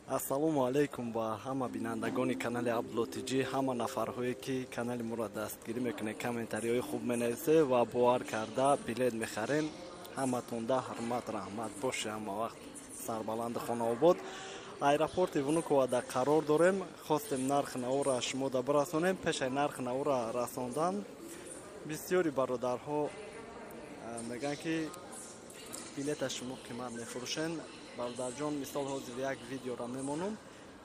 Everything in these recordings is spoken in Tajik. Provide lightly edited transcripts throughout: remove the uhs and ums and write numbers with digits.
Ассалому алайкум ба ҳама бинандагони канали Абдулло ТЖ, ҳама нафарҳое, ки канали моро дастгирӣ мекунед, комментариҳои хуб менависед ва бовар карда билет мехарем. Ҳаматонда ҳурмат, раҳмат боше, ҳама вақт сарбаланди хонаобод. Аэропорти Внуковада қарор дорем. Хостем нархи навора шумода бирасонем. Пешаи нархи навора расондан бисёри бародарҳо мегӯянд, ки билета шумо қимат мефурӯшен. Бародарҷон, мисол, ҳозир як видеора мемонам,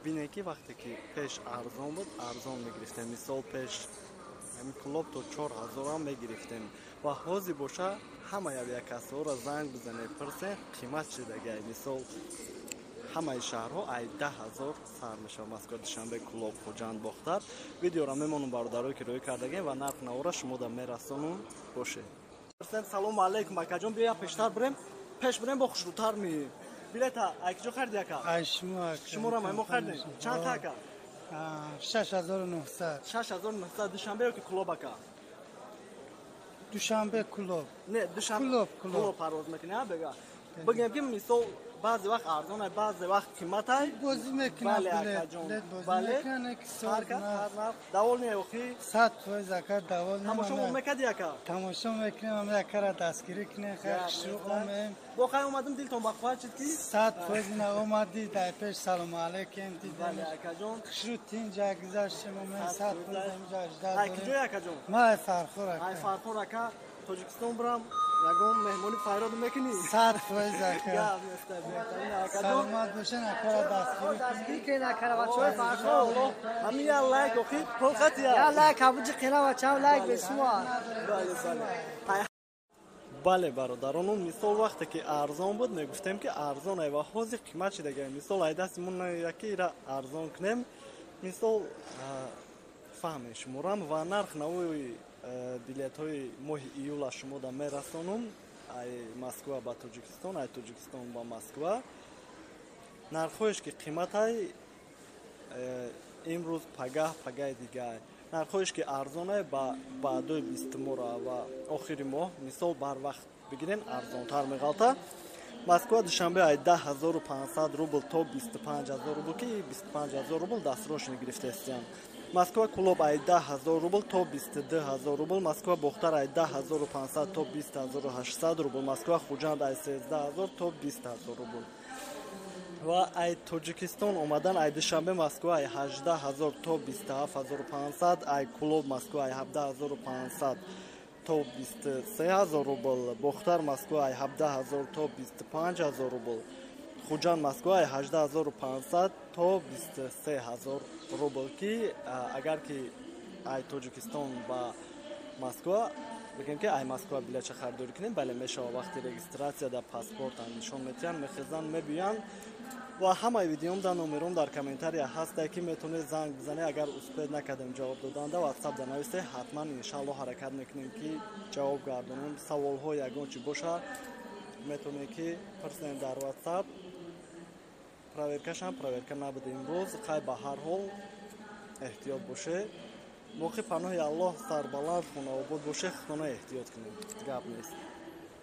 бинед, ки вақте ки пеш арзон буд, арзон мегирифтем. Мисол, пеш ҳамин Кӯлоб то 4000-ам мегирифтем ва ҳозир боша, ҳамаи авиакассаҳоро занг бизанед, пурсен, қимат шидагай. Мисол, ҳамаи шаҳрҳо ай 10 000 сар мешавад: Москва, Душанбе, Кӯлоб, Хуҷанд, Бохтар. Видеора мемонам, бародарое ки рӯй кардагем, ва нарх навора шумода мерасонум. Боше. Салому алайкум, акаҷон. Биё, пештар бирем, пеш бирем, бо хушрӯтар меем. Билета ай киҷо хариди, ака? Ай шумо. Шуморо мо харидем. Чанд та, ака? 6900. 6900. Душанбе ё ки Кӯлоб, ака? Душанбе, Кӯлоб. Не, Душанбе. Кӯлоб, Кӯлоб. Парвоз мекунӣ, а? Бега бигем, ки мисол, баъзе вақт арзонай, баъзе вақт қиматай. Бозӣ мекунам. Бале, акаҷон, бале, довольный охи? 100%, ака, довольный. Тамошо мекарди, ака? Тамошо мекунем, ам акара дастгирӣ кунем, хайр, шурӯъ омем. Бо хай омадим, дилтон бахват шуд ки. 100% на омадӣ, дар пеш салому алейкум дидем. Бале, акаҷон. Хушрӯ тинҷа гузаштем, омем, 100% инҷа ажда. Ай киҷои, акаҷон? Ма ай Фархор, ака. Ай Фархор, ака. Тоҷикистон бирам, ягон меҳмони файрод мекунӣ? 100%, ака. Саломат бошен, акара дастгирӣ кунед, акара, бачаҳои Фархор. Ҳамин я лайк охи пул хатия. Я лайк ҳабуҷи қина, бачаам, лайк бесума. Бале, бале, бародарону, мисол, вақте ки арзон буд, мегуфтем, ки арзон ай, ва ҳозир қимат шидага. Мисол, ай дасти мо яки ира арзон кунем. Мисол, фаҳмем шуморам ва нарх навои билетҳои моҳи июла шумода мерасонум. Ай Москва ба Тоҷикистон, ай Тоҷикистон ба Москва нархҳоеш ки қиматай имрӯз, пагаҳ, пагаи дигар. Нархҳоеш ки арзонай ба баъдои бистумора ва охири моҳ. Мисол, барвақт бигирен, арзонтар меғалта. Москва Душанбе ай 10 500 рубл то 25 000 рубл, ки 25 000 рубл дастрочно гирифтаистиянд. Москва Кӯлоб ай 10 000 рубл то 22 000 рубл, Москва Бохтар ай 10 500 то 20 800 рубл, Москва Хуҷанд ай 13 000 то 20 000 рубл. Ва ай Тоҷикистон омадан, ай Душанбе Москва ай 18 000 то 27 500, ай Кӯлоб Москва ай 17 500 то 23 000 рубл, Бохтар Москва ай 17 000 то 25 000 рубл, Хуҷанд Москва ай 18 500 то 23 000 рубл. Ки агар ки ай Тоҷикистон ба Москва, бигем, ки ай Москва билетча харидорӣ кунем, бале, мешава. Вақти регистрация дар паспорта нишон метиҳанд, мехезанд, мебиёянд. Ва ҳамаи видеом дар номером дар комментария ҳастае, ки метавонед занг бизанед. Агар успеть накардем ҷавоб доданда, Ватсап да нависед, ҳатман, иншаалло, ҳаракат мекунем, ки ҷавоб гардонем. Саволҳо ягон чи боша, метавонед, ки пурсем дар Ватсап. Проверкашам проверка набуд имрӯз. Хай, ба ҳар ҳол, эҳтиёт боше. Боқӣ паноҳи Аллоҳ, сарбаланд, хонаобод боше, худтона эҳтиёт кунед, гап нест.